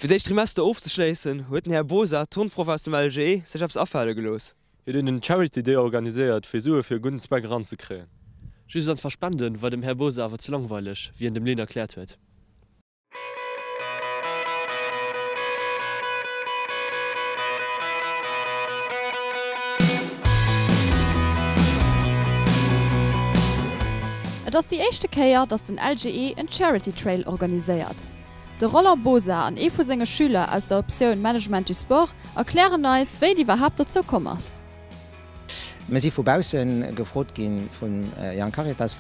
Fir d'éischt Trimester ofzeschléissen, huet den Här Bosa, Turnproff aus dem LGE, sech eppes afale gelooss. Hien huet en Charity Day organiséiert, fir Sue fir e gudden Zweck eranzekréien. Just einfach spenden war dem Här Bosa awer ze langweileg, wéi en dem Lynn erkläert huet. Et ass déi éischte Kéier, datt den LGE en Charity Trail organiséiert. De Roland Bosa an ee vu senge Schüler aus der Optioun Management du Sport erklären eis, wéi et iwwerhaapt dozou komm ass. Mir si vu bausse gefrot gi vun Young Caritas,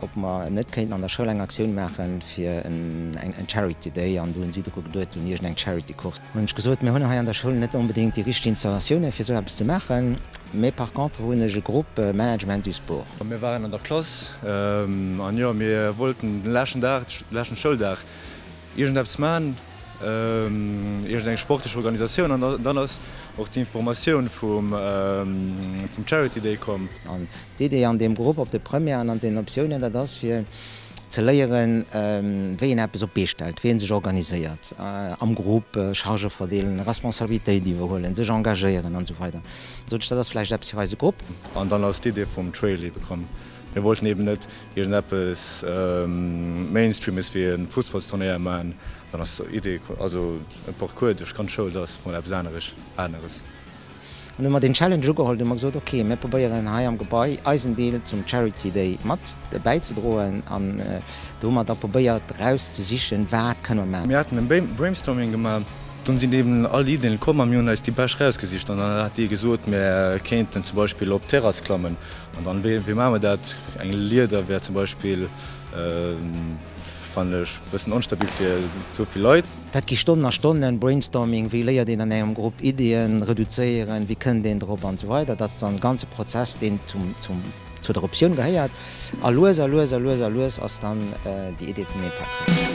ob mer net kéinten an der Schoul eng Aktioun maache fir en Charity Day. An do hunn si dru geduet un iergend eng Charity Course. Hunn ech gesot, mir hunn hei an der Schoul net onbedéngt déi richteg Installatioune fir esou eppes ze maachen, mee par contre hunn ech e Grupp Management du Sport. Mir waren an der Klass an jo, mir wollten den leschten Dag, de leschten Schouldag iergendeppes man, iergendeng sportlech Organisatioun an dann ass och d'Informatioun vum Charity Day komm. An d'Idee an deem Grupp op de Premièren an den Optiounen, dat ass fir ze léieren, wéi een eppes op d'Bee stellt, wéi ee sech organiséiert am Grupp, Chargë verdeelen, Responsabilitéit iwwerhuelen, sech engagéieren an esou weider. Da sot ech, dat ass vläicht eppes fir eise Grupp. An dann ass d'Idee vum Trail ebe komm. Mir wollten eben net iergendeppes Mainstreames wéi e Fussballsturnéier maachen. Dann ass d'Idee komm, also e Parcours duerch d'ganz Schoul, dat ass mol eppes aneres. An hu mer deen Challenge ugeholl, hu mer gesot, ok, mir probéieren hei am Gebai eisen Deel zum Charity Day mat bäizedroen. An do hu mer da probéiert erauszesichen, wat kënne mer maachen. Mir haten e Brainstorming gemaach, dunn sinn eben all déi Iddien komm a mir hunn eis déi bescht erausgesicht. An dann hat dee gesot, mir kéinten zum Beispill op d'Terrass klammen. An dann, wéi maache mer dat? Eng Lieder wär zum Beispill, fannen ech, e bëssen onstabil fir esou vill Leit. Dat gi Stonnen a Stonnen Brainstorming, wéi léiert een an engem Grupp Iddien reduzéieren, wéi kënnt een drop an esou weider. Dat ass dann e ganze Prozess, deen zum, zum, zu der Optioun gehéiert. A lues a lues a lues a lues ass dann déi Idee vum Impact Trail.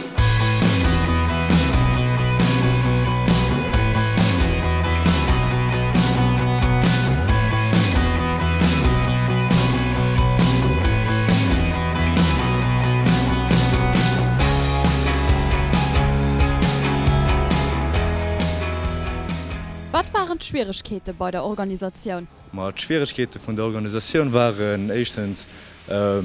Wat waren d'Schwieregkeete bei der Organisatioun? Ma d'Schwieregkeete vun der Organisatioun waren éischtens all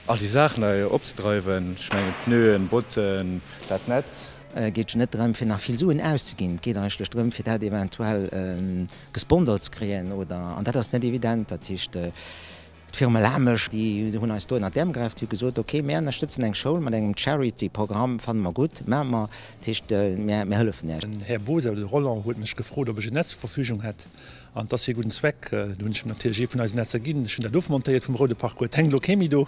déi Saachen hei opzedreiwen, ech mengen Pneuen, Botten, dat Netz. Et geet jo net drëm fir nach vill Suen auszeginn, et geet eigentlech drëm fir dat eventuell gesponsort ze kréien oder, an dat ass net evident. Dat heescht, D'Firma Lamesch, déi hunn eis do ënnert d'Äerm gegraff, déi hu gesot, ok, mir ënnerstëtzen eng Schoul mat engem Charity-Programm, fanne mer gutt, maache mer, dat heescht, mir hëllefen Iech. Den Här Bosa, oder de Roland, huet mech gefrot, ob ech en Netz zur Verfügung hätt, an et ass fir e gudden Zweck. Do hunn ech him natierlech ee vun eisen Netzer ginn. Ech hunn dat ofmontéiert vum roude Parcours. Et hänkt elo kee méi do.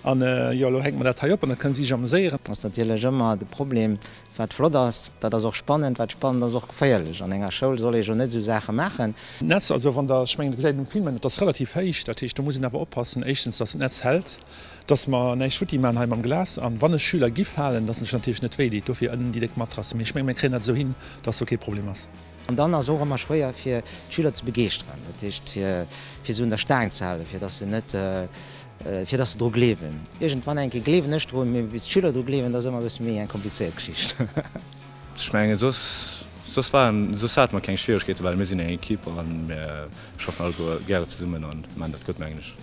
An jo, elo hänke mer dat hei op an da kënne si sech ameséieren. Ass natierlech ëmmer de Problem, Wat flott ass, dat ass och spannend, wat spannend ass, och geféierlech. An enger Schoul soll ee jo net esou Saache maachen. D'Netz, also wann Der, ech mengen, Der gesäit et um Film, et ass relativ héich, dat heescht, do muss een awer oppassen, éischtens, dass d'Netz hält, dass mer näischt futti maachen hei mam Glas, an wann e Schüler giff falen, dass en sech natierlech net wéideet, dofir ënnen déi déck Matrasse. Mee ech mengen, mir kréien dat esou hin, dass do kee Problem ass. An dann ass och ëmmer schwéier fir d'Schüler ze begeeschteren, dat heescht fir fir se un der Staang ze halen, fir dass se net, fir dass se dru gleewen. Iergendwann eng Kéier gleewen ech drun, mee bis d'Schüler dru gleewen, dat ass ëmmer e bësse méi eng komplizéiert Geschicht. Ech mengen soss soss waren soss hate mer keng Schwieregkeeten, well mir sinn eng Equipe a mir schaffen alleguer gäre zesummen an maachen dat gutt, mengen ech.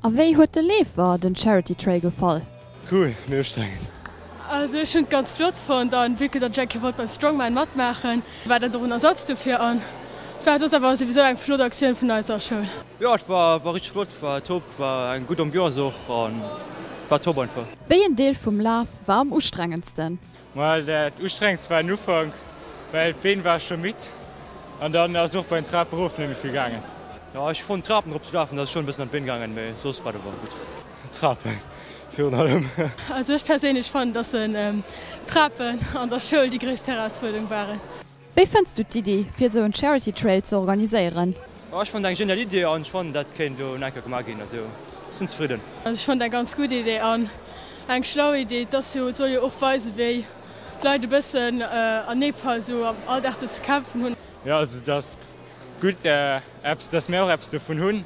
A wéi huet de Leefer den Charity Trail gefall? Cool, mee ustrengend. Also ech hunn et ganz flott fonnt an vue que der Jackie wollt beim Strongman matmaachen war dat och en Ersatz dofir an et war et ass awer souwisou eng flott Aktioun vun eiser Schoul. Jo et war war richteg flott, war top, war eng gutt Ambiance och an war top einfach. Wéi en Deel vum Laf war am ustrengendsten? Ma dat ustrengendst war den Ufank, well d'Been war scho midd an dann ass och bei den Trape erof net méi vill gaangen. Jo ech fonnt d'Trapen erop ze lafen dat ass schonn e bëssen an d'Been gaangen, mee soss war et awer gutt. D'Trapen virun allem. Also ech perséinlech fannen, dass en d'Trapen an der Schoul déi gréisst Herausfuerderung waren. Wéi fënns du d'Iddi, fir esou en Charity Trail ze organiséieren? Ech fannen eng genial Idee an ech fannen dat kéint elo nach eng Kéier gemaach ginn, also ech sinn zefridden. Also ech fannen eng ganz gutt Idee an eng schlau Idee. Et ass jo, et soll jo och weisen, wéi d'Leit e bëssen an Nepal esou am Alldag do ze kämpfen hunn. Jo, also et ass gutt eppes, dass mir och eppes dovun hunn.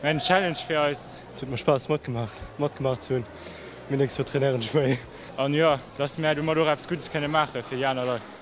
Eng Challenge fir eis. Et huet mer Spaass matgemaach matgemaach ze hunn, mee nächst Joer trainéieren ech méi. An jo, dass mär domat och eppes Guddes kënne maache fir déi aner Leit.